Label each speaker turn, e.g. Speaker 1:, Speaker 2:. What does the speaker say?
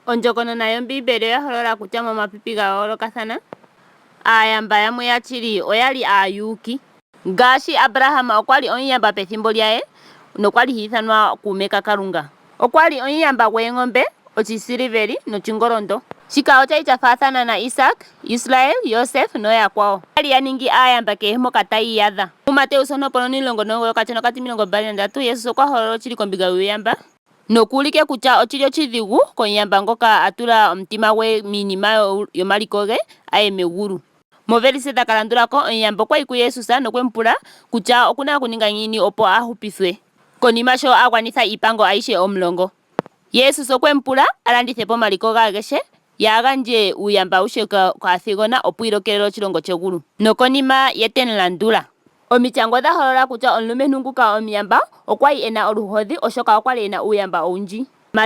Speaker 1: Ondjokonona yOmbiimbeli oya holola kutya momapipi ga yoolokathana, aayamba yamwe yashili oya li aayuuki. Ngaashi Abraham okwa li omuyamba pethimbo lyaye nokwa li hi ithanwa kuume kaKalunga. Okwa li omuyamba gwoongombe, oshisiliveli noshingolondo. Shika osha li sha faathana naIsak, Israel, Josef nooyakwawo. Oya li ya ningi aayamba kehe mpoka tayi iyadha. MuMateus 19:23, Jesus okwa holola oshili kombinga yuuyamba. Noku ulike kutya oshi li oshidhigu komuyamba ngoka a tula omutima gwe miinima yomaliko ge, a ye megulu. Moovelise dha ka landula ko, omuyamba okwa yi kuJesus nokwe mu pula kutya oku na okuninga ngiini opo a hupithwe. Konima sho a gwanitha Iipango ayihe Omulongo, Jesus okwe mu pula a landithe po omaliko ge agehe, ye a gandje uuyamba awuhe kaathigona opo i ilokelele Oshilongo shegulu. Nokonima ye te mu landula. Omityangwa odha holola kutya omulumentu nguka omuyamba okwa yi e na oluhodhi oshoka okwa li e na uuyamba owundji.